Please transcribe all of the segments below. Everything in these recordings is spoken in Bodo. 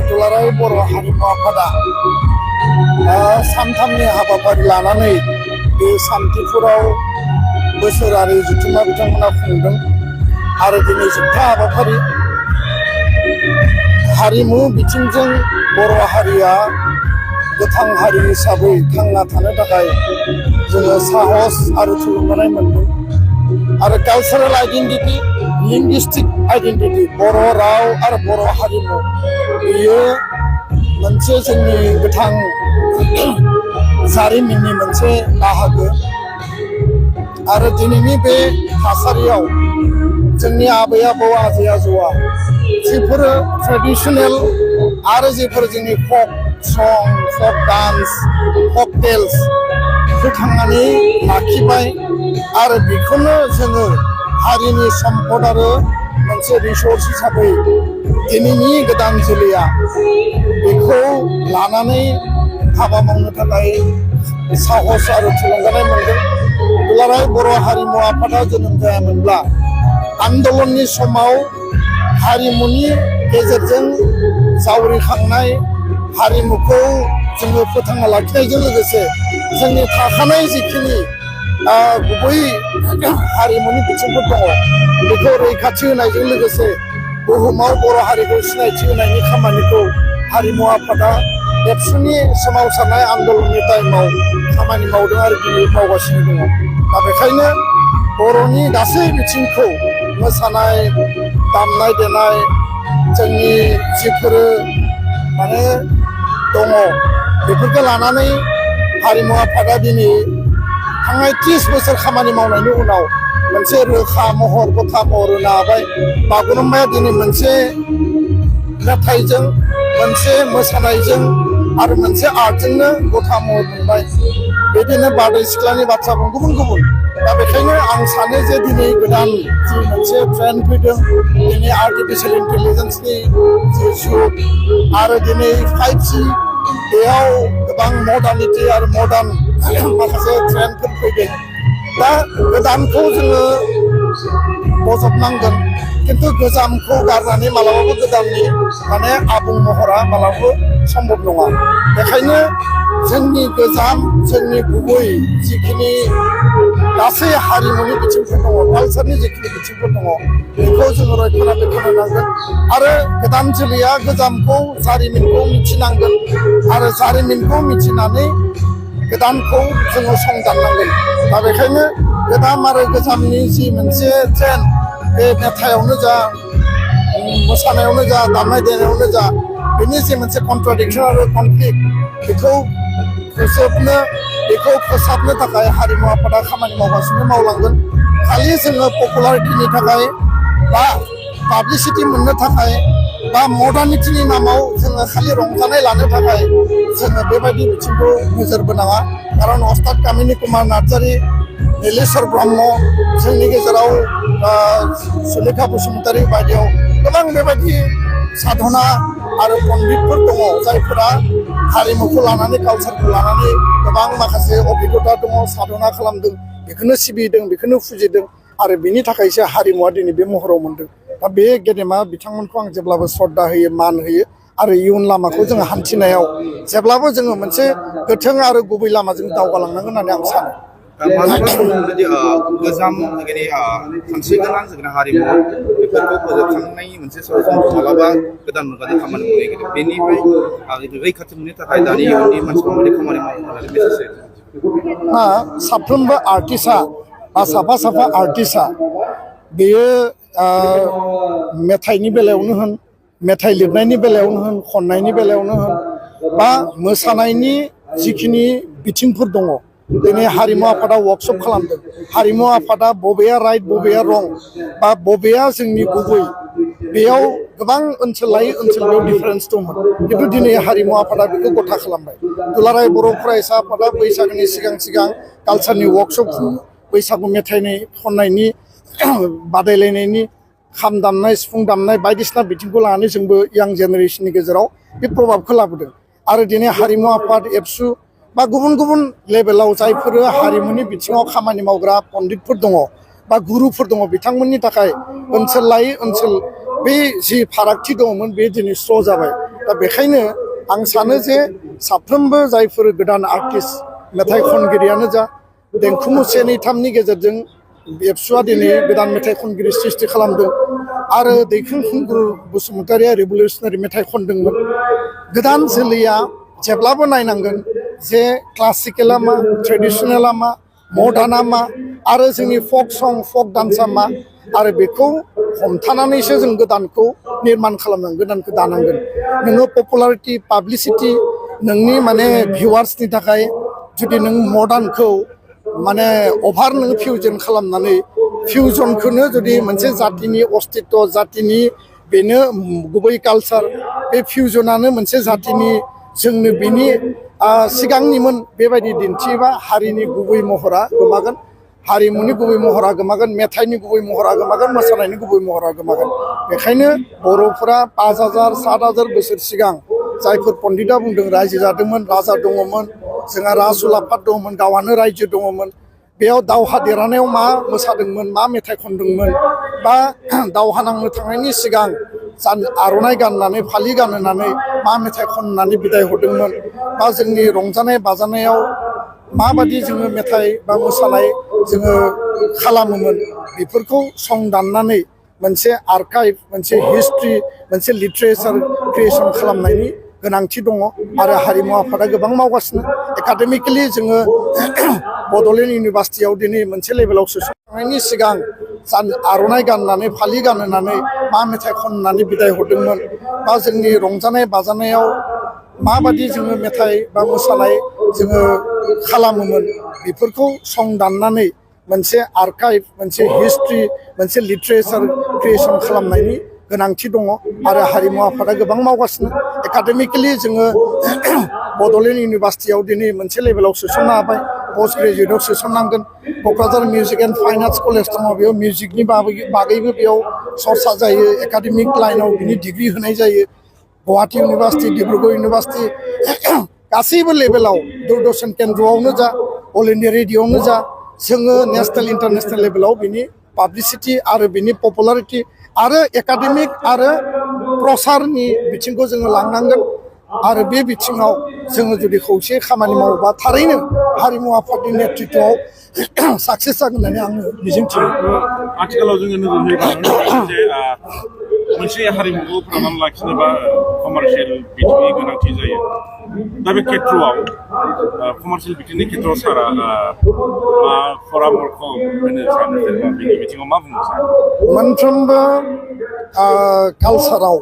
दुलाराय बर' हारिमु आफादा सानथामनि हाबाफारि लानानै बे सान्तिपुराव बोसोरारि जथुम्मा बिथांमोना खुंदों आरो दिनै जोबथा हाबाफारि हारिमु बिथिंजों बर' हारिया गोथां हारि हिसाबै थांना थानो थाखाय जोङो साहस आरो थुलुंगानाय मोनदों आरो कालचारेल आइडेन्टिटि लिंगुइस्टिक आइडेन्टिटि बर' राव आरो बर' हारिमु बेयो मोनसे जोंनि गोथां जारिमिननि मोनसे बाहागो आरो दिनैनि बे थासारियाव जोंनि आबै आबौ आजै आजौआ जिफोर ट्रेडिशनेल आरो जिफोर जोंनि फक सं फक डान्स फक टेल्स फोथांनानै लाखिबाय आरो बेखौनो जोङो हारिनि सम्पद आरो मोनसे रिसर्स हिसाबै दिनैनि गोदान जोलैया बेखौ लानानै हाबा मावनो थाखाय साहस आरो थुलुंगानाय मोनदों। दुलाराय बर' हारिमु आफादा जोनोम जायामोनब्ला आन्दलननि समाव हारिमुनि गेजेरजों जावरिखांनाय हारिमुखौ जोङो फोथांना लाखिनायजों लोगोसे जोंनि थाखानाय जिखिनि गुबै हारिमुनि बिथिंफोर दङ बेखौ रैखाथि होनायजों लोगोसे बुहुमाव बर' हारिखौ सिनायथि होनायनि खामानिखौ हारिमु आफादा एबसुनि सोमावसारनाय आन्दलननि टाइमाव खामानि मावदों आरो दिनै मावगासिनो दङ। दा बेखायनो बर'नि गासै बिथिंखौ मोसानाय दामनाय देनाय जोंनि जिफोरो माने दङ बेफोरखौ लानानै हारिमु आफादा दिनै थांनाय 30 बोसोर खामानि मावनायनि उनाव मोनसे रोखा महर गथा महर होनो हाबाय। बागुरुम्बाया दिनै मोनसे मेथाइजों मोनसे मोसानायजों आरो मोनसे आर्टजोंनो गथा महर मोनबाय। बिदिनो बारदै सिख्लानि बाथ्रा गुबुन गुबुन। दा बेखायनो आं सानो जे दिनै गोदान जि मोनसे ट्रेन्ड फैदों दिनै आर्टिफिशियेल इन्टेलिजेन्सनि जि जुग आरो दिनै 5G बेयाव गोबां मडार्निटि आरो मडार्न माखासे ट्रेन्डफोर फैदों। दा गोदानखौ जोङो बजबनांगोन खिन्थु गोजामखौ गारनानै मालाबाबो गोदाननि माने आबुं महरा मालाबाबो सम्भब नङा। बेखायनो जोंनि गोजाम जोंनि गुबै जिखिनि गासै हारिमुनि बिथिंफोर दङ कालचारनि जिखिनि बिथिंफोर दङ बेखौ जोङो रैखा खालामनांगोन आरो गोदान जोलैया गोजामखौ जारिमिनखौ मिथिनांगोन आरो जारिमिनखौ मिथिनानै गोदानखौ जोङो संदाननांगोन। दा बेखायनो गोदान आरो गोजामनि जि मोनसे ट्रेन्ड बे मेथाइयावनो जा मोसानायावनो जा दामनाय देनायावनो जा बेनि जि मोनसे कन्ट्राडिक्सन आरो कनफ्लिक्ट बेखौ फोसाबनो थाखाय हारिमु आफादा खामानि मावगासिनो मावलांगोन। खालि जोङो पपुलारिटिनि थाखाय बा पाब्लिसिटि मोननो थाखाय बा मडार्निटिनि नामाव जोङो खालि रंजानाय लानो थाखाय जोङो बेबायदि बिथिंखौ नोजोर बोनाङा। खारन अस्ताद कामिनी कुमार नार्जारी नीलेश्वर ब्रह्म जोंनि गेजेराव सुलेखा बसुमतारी बायदियाव गोबां बेबायदि साधना आरो पण्डितफोर दङ जायफोरा हारिमुखौ लानानै कालचारखौ लानानै गोबां माखासे अभिगथा दङ साधना खालामदों बेखौनो सिबिदों बेखौनो फुजिदों आरो बेनि थाखायसो हारिमुवा दिनै बे महराव मोनदों। दा बे गेदेमा बिथांमोनखौ आं जेब्लाबो श्रद्धा होयो मान होयो आरो इयुन लामाखौ जोङो हान्थिनायाव जेब्लाबो जोङो मोनसे गोथों आरो गुबै लामाजों दावगालांनांगोन होननानै आं सानो। गोजाम सानस्रि गोनां जोंनि हारिमु बेफोरखौ फोजोबस्रांनायनि मोनसे सरासनस्रा मालाबा गोदान मुगानि खामानि मावनो नागिरदों बेनिफ्राय रैखाथि मोननो थाखाय दानि इयुननि मानसिफ्रा माबायदि खामानि मावनो होननानै मेसेज होयो। साफ्रोमबो आर्टिस्टआ बा साफा साफा आर्टिस्टआ बेयो मेथाइनि बेलायावनो होन मेथाइ लिरनायनि बेलायावनो होन खननायनि बेलायावनो होन बा मोसानायनि जिखिनि बिथिंफोर दङ दिनै हारिमु आफादा वर्कशप खालामदों। हारिमु आफादा बबेया राइट बबेया रं बा बबेया जोंनि गुबै बेयाव गोबां ओनसोल लायै ओनसोल बेयाव डिफारेन्स दंमोन खिन्थु दिनै हारिमु आफादा बेखौ गथा खालामबाय। दुलाराय बर' फरायसा आफादा बैसागोनि सिगां कालचारनि वर्कशप खुङो। बैसागु मेथाइनि खननायनि बादायलायनायनि खाम दामनाय सिफुं दामनाय बायदिसिना बिथिंखौ लानानै जोंबो यां जेनेरेसननि गेजेराव बे प्रभाबखौ लाबोदों आरो दिनै हारिमु आफाद एबसु बा गुबुन गुबुन लेभेलाव जायफोर हारिमुनि बिथिङाव खामानि मावग्रा पण्डितफोर दङ बा गुरुफोर दङ बिथांमोननि थाखाय ओनसोल लायै ओनसोल बे जि फारागथि दङमोन बे दिनै स्र' जाबाय दा बेखायनो आं सानो जे साफ्रोमबो जायफोर गोदान आर्टिस्ट मेथाइ खनगिरियानो जा देंखो मुसे 2-3नि गेजेरजों एबसुआ दिनै गोदान मेथाइ खनगिरि सृष्टि खालामदों आरो दैखां खुंगुर बसुमतारिया रिभलिउसनारि मेथाइ खनदोंमोन गोदान जोलैया जेब्लाबो नायनांगोन जे क्लासिकेला मा ट्रेडिसनेला मा मडार्ना मा आरो जोंनि फक सं फक डान्सआ मा आरो बेखौ हमथानानैसो जों गोदानखौ निर्माण खालामनांगोन गोदानखौ दानांगोन नोङो पपुलारिटि पाब्लिसिटि नोंनि माने भिउवार्सनि थाखाय जुदि नों मडार्नखौ माने अभार नों फिउजन खालामनानै फिउजनखौनो जुदि मोनसे जातिनि अस्तित्व जातिनि बेनो गुबै कालचार बे फिउजनानो मोनसे जातिनि जोंनो बिनि सिगांनिमोन बेबायदि दिन्थियोबा हारिनि गुबै महरा गोमागोन हारिमुनि गुबै महरा गोमागोन मेथाइनि गुबै महरा गोमागोन मोसानायनि गुबै महरा गोमागोन बेखायनो बर'फोरा 5000 7000 बोसोर सिगां जायफोर पण्डिता बुंदों रायजो जादोंमोन राजा दङमोन जोंहा राजउलाफाद दङमोन गावहानो रायजो दङमोन बेयाव दावहा देरहानायाव मा मोसादोंमोन मा मेथाइ खनदोंमोन बा दावहा नांनो थांनायनि सिगां आर'नाइ गाननानै फालि गानहोनानै मा मेथाइ खननानै बिदाय हरदोंमोन बा जोंनि रंजानाय बाजानायाव माबादि जोङो मेथाइ बा मोसानाय जोङो खालामोमोन बेफोरखौ सं दाननानै मोनसे आर्काइभ मोनसे हिस्ट्रि मोनसे लिटारेचार क्रिएसन खालामनायनि गोनांथि दङ आरो हारिमु आफादा गोबां मावगासिनो एकाडेमिकेलि जोङो बड'लेण्ड इउनिभार्सिटियाव दिनै मोनसे लेभेलाव सोसननायनि सिगां आर'नाइ गाननानै फालि गानहोनानै मा मेथाइ खननानै बिदाय हरदोंमोन बा जोंनि रंजानाय बाजानायाव माबादि जोङो मेथाइ बा मोसानाय जोङो खालामोमोन बेफोरखौ सं दाननानै मोनसे आर्काइभ मोनसे हिस्ट्रि मोनसे लिटारेचार क्रिएसन खालामनायनि गोनांथि दङ आरो हारिमु आफादा गोबां मावगासिनो एकाडेमिकेलि जोङो बड'लेण्ड इउनिभार्सिटियाव दिनै मोनसे लेभेलाव सोसननो हाबाय पोस्ट ग्रेजुएटआव सोसननांगोन Kokrajhar music and fine arts college दङ बेयाव मिउजिकनि बागैबो बेयाव सरसा जायो एकाडेमिक लाइनाव बिनि डिग्रि होनाय जायो गुवाहाटी इउनिभार्सिटि डिब्रुगड़ इउनिभार्सिटि गासैबो लेभेलाव दूरदर्शन केन्द्रआवनो जा अल इन्डिया रेडिअ'आवनो जा जोङो नेसनेल इन्टारनेसनेल लेभेलाव बिनि पाब्लिसिटि आरो बिनि पपुलारिटि आरो एकाडेमिक आरो प्रसारनि बिथिंखौ जोङो लांनांगोन आरो बे बिथिङाव जोङो जुदि खौसे खामानि मावोबा थारैनो हारिमु आफादनि नेतृत्वआव साक्सेस जागोन होननानै आङो मिजिंथियो आथिखालाव जोङो नोजोर होयोब्ला जे मोनसे हारिमुखौ फोथांनानै लाखिनोबा कमार्शियेल बिथिंनि गोनांथि जायो दा बे खेथ्रआव कमार्शियेल बिथिंनि खेथ्रआव सारा मा परामर्श होनो सानो बेनि बिथिङाव मा बुंनो सानो मोनफ्रोमबो कालचाराव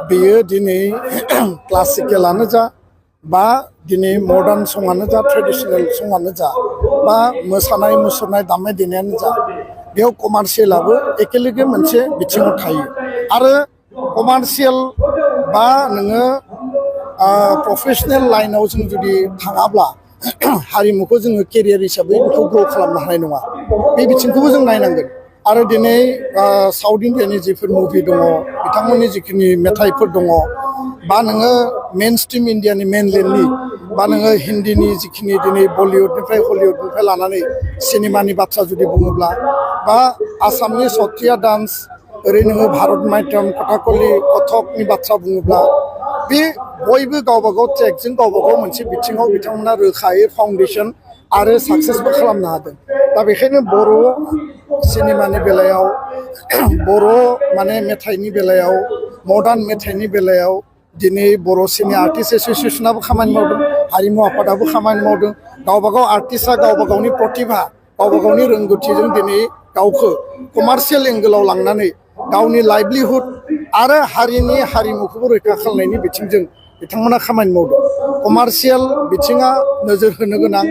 बेयो दिनै क्लासिकेलानो जा बा दिनै मडार्न सङानो जा ट्रेडिसनेल सङानो जा बा मोसानाय मुसुरनाय दामनाय देनायानो जा बेयाव कमार्शियेलाबो एखेलगे मोनसे बिथिङाव थायो आरो कमार्शियेल बा नोङो प्रफेसनेल लाइनाव जों जुदि थाङाब्ला हारिमुखौ जोङो केरियार हिसाबै बेखौ ग्र' खालामनो हानाय नङा बे बिथिंखौबो जों नायनांगोन आरो दिनै साउथ इन्डियानि जिफोर मुभि दङ बिथांमोननि जिखिनि मेथाइफोर दङ बा नोङो मेन स्ट्रिम इन्डियानि मेनलेण्डनि बा नोङो हिन्दीनि जिखिनि दिनै बलिउडनिफ्राय हलिउडनिफ्राय लानानै सिनेमानि बाथ्रा जुदि बुङोब्ला बा आसामनि सत्रिया डान्स ओरै नोङो भारत नाट्यम कथाकलि कथकनि बाथ्रा बुङोब्ला बे बयबो गावबा गाव ट्रेकजों गावबा गाव मोनसे बिथिङाव बिथांमोना रोखायै फाउन्डेसन आरो साक्सेसबो खालामनो हादों दा बेखायनो बर' सिनेमानि बेलायाव बर' माने मेथाइनि बेलायाव मडार्न मेथाइनि बेलायाव दिनै बर' सिने आर्टिस्ट एस'सियेसनाबो खामानि मावदों हारिमु आफादाबो खामानि मावदों गावबा गाव आर्टिस्टआ गावबा गावनि प्रतिभा गावबा गावनि रोंगौथिजों दिनै गावखौ कमार्शियेल एंगोलाव लांनानै गावनि लाइभलिहुड आरो हारिनि हारिमुखौबो रैखा खालामनायनि बिथिंजों बिथांमोना खामानि मावदों कमार्शियेल बिथिङा नोजोर होनो गोनां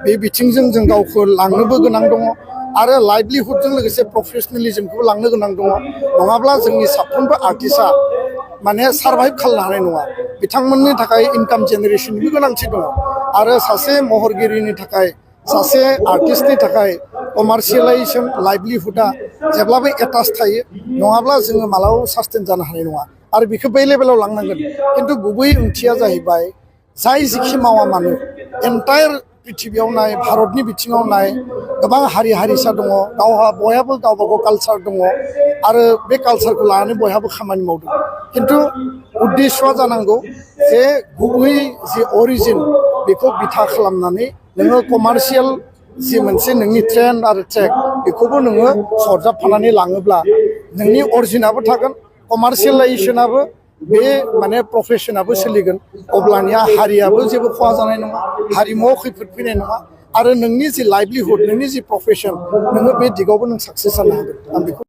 बे बिथिंजों जों गावखौ लांनोबो गोनां दङ आरो लाइभलिहुडजों लोगोसे प्रफेसनेलिजमखौबो लांनो गोनां दङ नङाब्ला जोंनि साफ्रोमबो आर्टिस्टआ माने सार्भाइभ खालामनो हानाय नङा बिथांमोननि थाखाय इनकाम जेनेरेसननिबो गोनांथि दङ आरो सासे महरगिरिनि थाखाय सासे आर्टिस्टनि थाखाय कमार्शियेलाइजेसन लाइभलिहुडा जेब्लाबो एटाच थायो नङाब्ला जोङो मालाबाबो सास्टेन जानो हानाय नङा आरो बेखौ बै लेभेलाव लांनांगोन खिन्थु गुबै ओंथिया जाहैबाय जाय जिखि मावा मानो एन्टायार पृथिबियाव नाय भारतनि बिथिङाव नाय गोबां हारि हारिसा दङ गावहा बयहाबो गावबा गाव कालचार दङ आरो बे कालचारखौ लानानै बयहाबो खामानि मावदों खिन्थु उद्देश्यआ जानांगौ जे गुबै जि अरिजिन बेखौ बिथा खालामनानै नोङो कमार्शियेल जि मोनसे नोंनि ट्रेन्ड आरो ट्रेक बेखौबो नोङो सरजाबफानानै लाङोब्ला नोंनि अरिजिनाबो थागोन कमार्शियेलाइजेसनाबो बे माने प्रफेसनाबो सोलिगोन अब्लानिया हारियाबो जेबो खहा जानाय नङा हारिमुआव खैफोद फैनाय नङा आरो नोंनि जि लाइभलिहुड नोंनि जि प्रफेसन नोङो बे दिगावबो नों साक्सेस जानो हागोन आं बेखौ